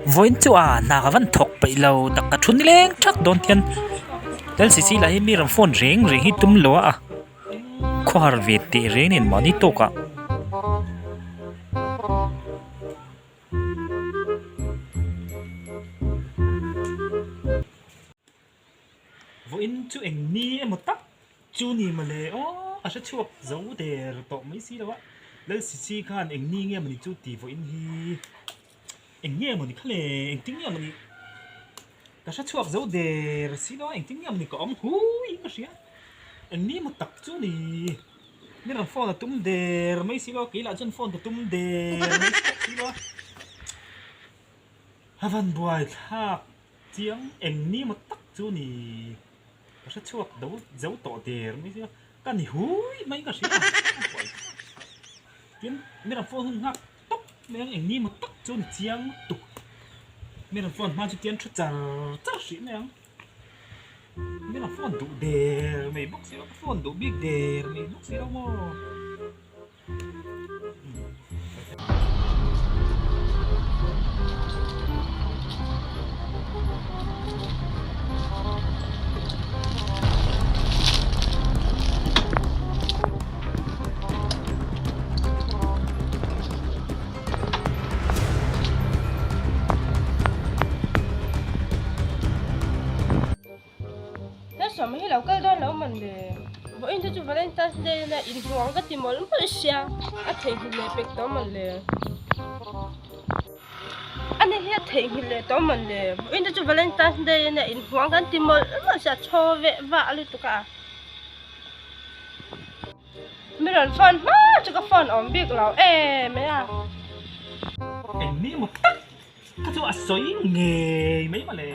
Vawiin chu a hna ka van thawk peih lo tak ka thu nileng thak dawn hian LCC lah hi mi rawn phone reng reng hi tum lo a khawhar ve teh reng nen mahni tawkah. Vawiin chu eng ni emaw tak chu ni mawle aw ka hre chhuak zo der tawh mai si lo a Lalsisi khan eng ni nge mawni chu ti vawiin hi eng nge mawni kha le engtin nge mawni ka hre chhuak zo der si lo a engtin nge mawni ka awm hui ka hria eng ni emaw tak chu ni mi rawn phone a tum der mai si lo a kei lah chuan phone ka tum der mai si lo a a van buai thlak. Chiang eng ni maw tak chu ni ka hre chhuak do zo tawh der mai sia ka ni hui mai ka hria a buai thlak tin mi rawn phone hun nghak tawp mai ang eng ni maw tak chu ni chiang tuk mi rawn phone hma chu tian thu char char hrih mai ang mi rawn phone duh der mai bawk si lo ka phone duh bik der mai bawk si lo maw. He sawm hi lo kal dawn lo man le. Vawiin te chu Valentine's Day ania inhmuh ang ka ti mawlh mawlh sia a theihnghilh leh pek tawh man le. Ani hi a theihnghilh leh tawh man le. Vawiin te chu Valentine's Day ania inhmuh ang kan ti mawlh mawlh sia a chhaw veh vah lutuk a. Mi rawn phone hma chu ka phone awm bik lo em mai a. Eng ni maw tak Ka chu a sawi ngei mai mawle,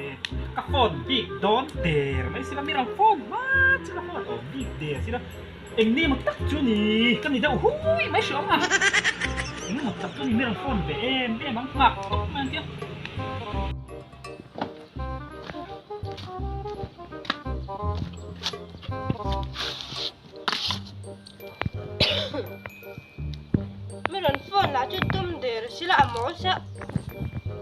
ka phone bik dawn der mai sila, mi rawn phone hma chu ka phone awm bik der sila, eng ni emaw tak chu ni ka ni deuh hui mai hre awm a, eng emaw tak chu ni mi rawn phone ve em em ang nghak tawp mai ang tia. Mi rawn phone lah chu tum der sila a mawl sia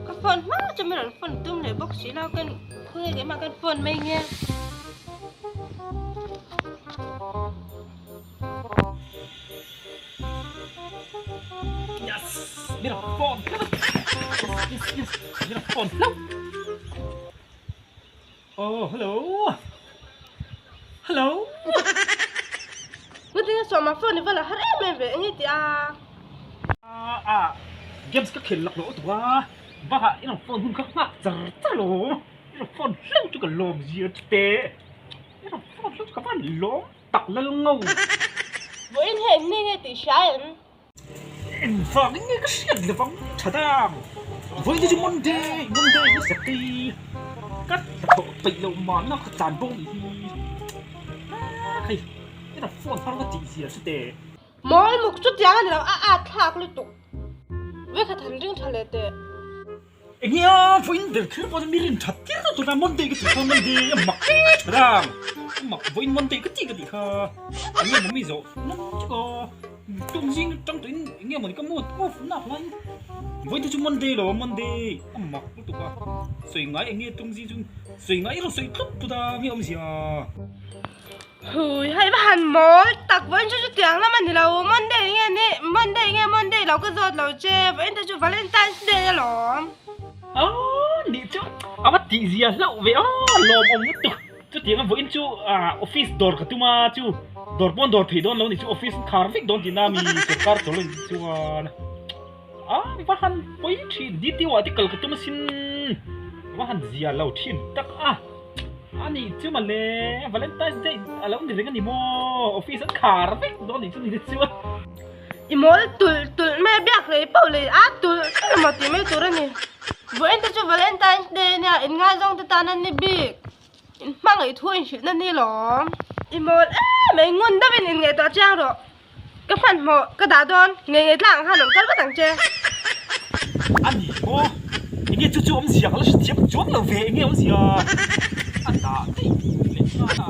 ka phone hma chu mi rawn phone tum leh bawk si lo kan khawnge keimah kan phone mai nge. Yes mi rawn phone hlauh yes yes mi rawn phone hlauh. Oh hello hello Ngatinge sawma phone i va la har em em ve eng i ti a? A games ka khel lak loh tuk a bakah i rawn phone hun kha nghak char char lo i rawn phone hleuh chu ka lawm zir chu te i rawn phone hleuh chu ka van lawm tak lal ngo. Vawiin hei eng ni nge tih hria em? Engvangin nge ka hriat lo vang tha dang? Vawiin te chu Monday, Monday ni Saturday ka hnathawh peih loh mahna ka tlan bawk nih hi. Aa hei heta phone thar ka tih zia chu teh. Mawl muk chu tiang a ni lo, a at thlak lutuk. Vekhat han ring tha leh teh. Enge a vawiin ber kher pawh chu mi rin that tir tawh a Monday ka tih kha Monday a mak tha dang a mak vawiin Monday ka tih ka tih kha enge maw mi zawh nan chu ka tum zing atang tawhin enge mawni ka mood off nak lai vawiin te chu Monday lo a Monday a mak lutuk a sawi ngai enge tum zing chu sawi ngai erawh sawi tlup tlut a nge awmzia. Hui hei va han mawl tak vawiin chu chutiang lam a ni lo Monday nge ni Monday nge Monday lo ka zawt lo che vawiin te chu Valentine's Day alawm. Aw nih chu a va tih zia hlauh ve aw lawmawm lutuk chutiang a vawiin chu office dawr ka tum a chu dawr pawn dawr theih dawn lo ni chu office an khar vek dawn tihna mi sorkar chawl a nih chuan a va han pawi thin DTO ah te kal ka tum asin va han zia lo thin tak a. A nih chu mawle, Valentine's Day a lo ni reng a ni maw? Office an khar vek dawn nih chu ni chuan. I mawl tulh tulh mai a biak hlei pauh leh a tulh tulh maw tih mai tur a ni. Vawiin te chu Valentine's Day a nia, inngaizawng te tan a ni bik. In hmangaih thu inhrilhna ni lawm. I mawl em mai, ngun deuhin inngaihtuah chiang rawh. Ka hmanhmawh ka dah dawn, ngei ngei tlang ang khan rawn kal vat ang che. A ni maw? Enge chu chu awmzia ka la hre thiam chuang lo ve, enge awmzia a dah daih leh nghal a,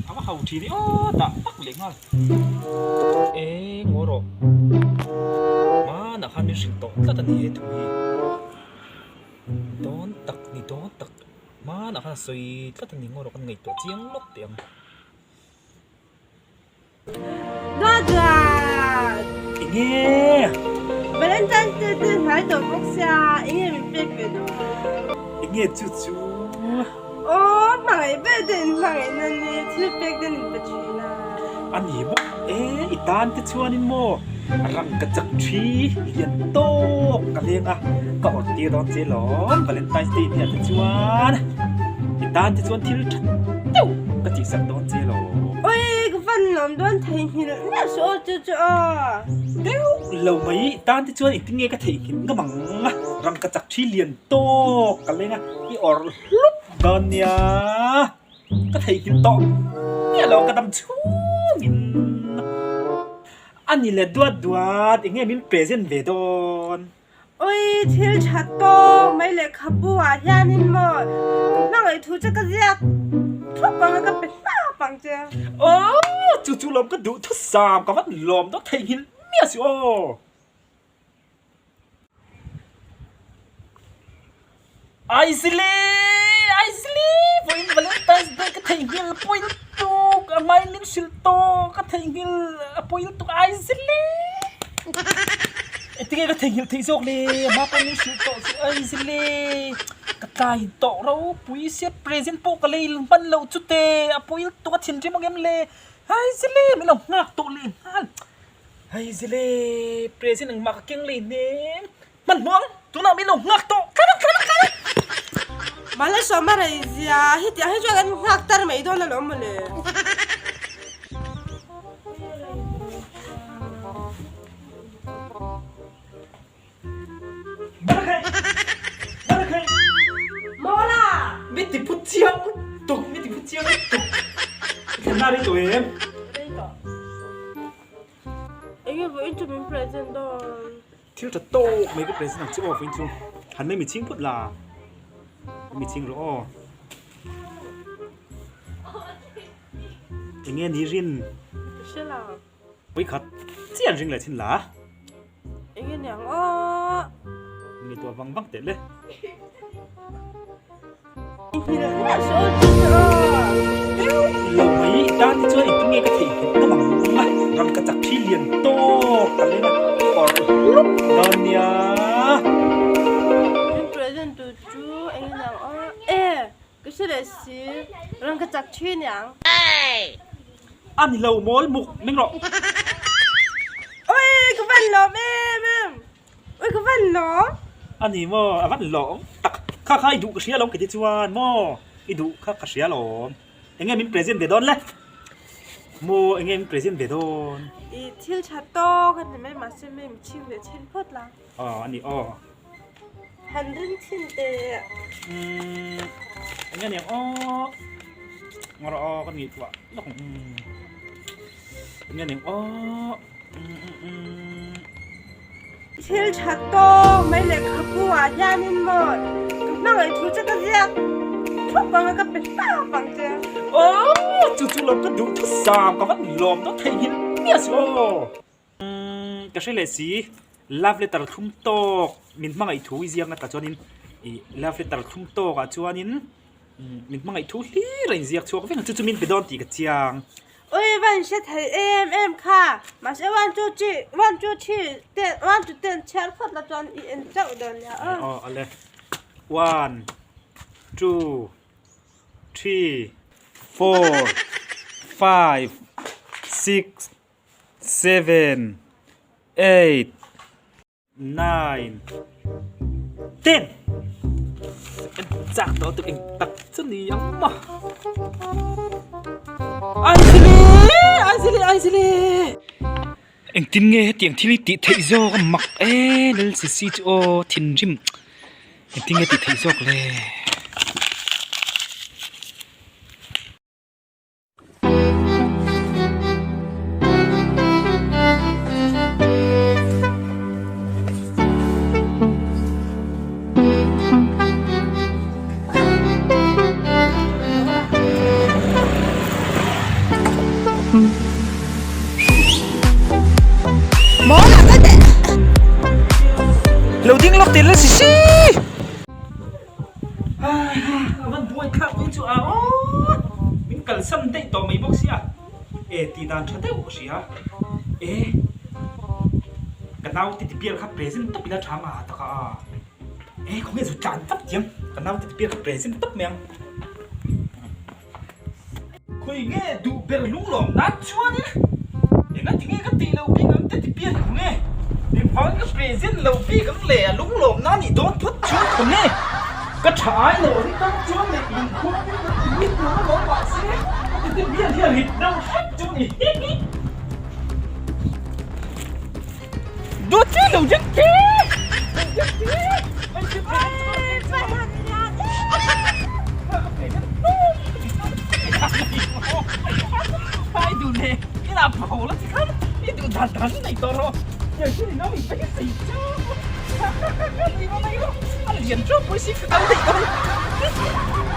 a va ho thin e aw dah tak leh nghal. Eng maw rawh, hmanah khan min hrilh tawh tlat a ni he thu hi. Dawn tak ni dawn tak hmanah khan a sawi tlat a ni ngawt a kan ngaihtuah chiang lawk teh ang. Dawt! Enge? Valentine's Day te hnai tawh bawk sia, enge min pek ve dawn? Enge chu chu? Aw, hmangaih ber te in hmangaih na ni, thil pek te min pe thin a. A ni bawk e, i tan te chuanin maw rangka chak thi lian tawk ka leng a, ka awrh tir dawn che lawm Valentine's Day nia te chuan i tan te chuan thil tha deuh ka tihsak dawn che lawm. Oi, ka van lawm dawn theihnghilh miah suh aw chu chu aw. Deuh lo mai, i tan te chuan engtin nge ka theihnghilh ngam ang a, rangka chak thi lian tawk ka leng a, i awrh hlup dawn nia, ka theihnghilh tawh miah lo ka dam chhungin. A ni le duat duat, eng nge min present ve dawn? Oi, thil tha tawk mai lehkhabu ah hianin maw ka hmangaih thu che ka ziak thup ang a ka pe hlap ang che. Aw, chu chu lawm ka duh thusam ka van lawm dawt theihnghilh miah suh aw. Aizili! Aizili! Vawiin Valentine's Day ka theihnghilh pawi lutuk a hmain min hrilh tawh ka theihnghilh a pawi lutuk Aizili! Engtinge ka theihnghilh theih zawk le a hma pawhin min hrilh tawh chu Aizili! Ka tlai tawh ropui sia present pawh ka lei hman loh chute a pawi lutuk a thinrim ang em le Aizili! Min lo nghak tawh leh nghal Aizili! Present engmah ka keng lei hnem. Hmanhmawh ang, tunah min lo nghak tawh, thlak ang, thlak ang, thlak ang! Malsawm a rei zia, hetiang hi chuan an nghak tar mai dawn alawm mawle. Barakhai! Barakhai! Mawla! Mi ti phu chiang lutuk, mi ti phu chiang lutuk. I thlenna rei tawh em? Rei tawh. Enge vawiin chu min present dawn? Thil tha tawk mai ka present ang che aw vawiin chu han mai mi chhing phawt la mi chhing rawh aw enge ni rin Ka hre lo Vawikhat chian ring leh chin la Enge niang aw Ngaihtuah vang vang teh le. Lo mai tan te chuan engtin nge ka theihnghilh ngam ang a, rangka chak thi lian tawk ka leng a, awrh hlup dawn nia. Min present tu chu eng nge niang aw e ka hre leh si rangka chak thi niang. A ni lo mawl muk meng rawh. Oi ka van lawm em em. Ui ka van lawm. A ni maw a van lawm tak kha kha i duh ka hria alawm kei te chuan maw i duh kha ka hria alawm eng nge min present ve dawn le maw eng nge min present ve dawn. I thil tha tawk a ni mai mahse mi chhing leh chhin phawt la. Aw a ni aw. Han ring chhin teh. Umm eng nge niang aw ngaw rawh aw ka ngaihtuah lawk ang eng nge niang aw umm umm umm. Thil tha tawk mai lehkhabu ah hianin maw ka hmangaih thu che ka ziak thup ang a ka pe hlap ang che. Aw chu chu lawm ka duh thusam ka van lawm dawt theihnghilh miah suh aw. Umm ka hre leh si love letter thlum tawk min hmangaih thu i ziak na tah chuanin ih love letter thlum tawk ah chuanin min hmangaih thu hlir a inziak chhuak vek ang chu chu min pe dawn tih ka chiang. Ui va in hre thei em em kha mahse one two three one two three ten one to ten chhiar phawt la chuan i en chauh dawn nia aw. Aw ale one two three four five six seven eight 9 10 En chak tawh tuk eng tak chu ni ang maw Aizili Aizili Aizili Engtin nge hetiang thil hi tih theih zawk a mak e lal sisi chu aw thinrim engtin nge tih theih zawk le. Lo ding lawk teh la si si. A van buai thlak mai chu a aw min kalsan daih tawh mai bawk sia e tih dan tha deuh ka hria e ka naute ti bial kha present tawp ila tha nga taka a e khawnge zu tlan vat thiam ka naute ti bial kha present tawp mai ang. Khawi nge duh ber lunglawm nan chuanin enga ti nge ka tih loh bik ang te ti pian khaw nge? Engvangin ka present loh bik ang le a lunglawm nan nih dawn phawt chuan khaw nge? Ka tha ai lo ang tan chuan leh lungkhuam in ka ti lut lo alawm mahse ka ti te bial hi a rit deuh hrep chu ni hihi. Dawt che lo deuh che! Lo deuh che! Hei chu present chu ka present Ai duh leh i lah pho la ti khan i duh dan dan nei tawh rawh tiang chu ni lo i beisei chu ni lo mai rawh a lian teuh pawh si ka kal daih dawn.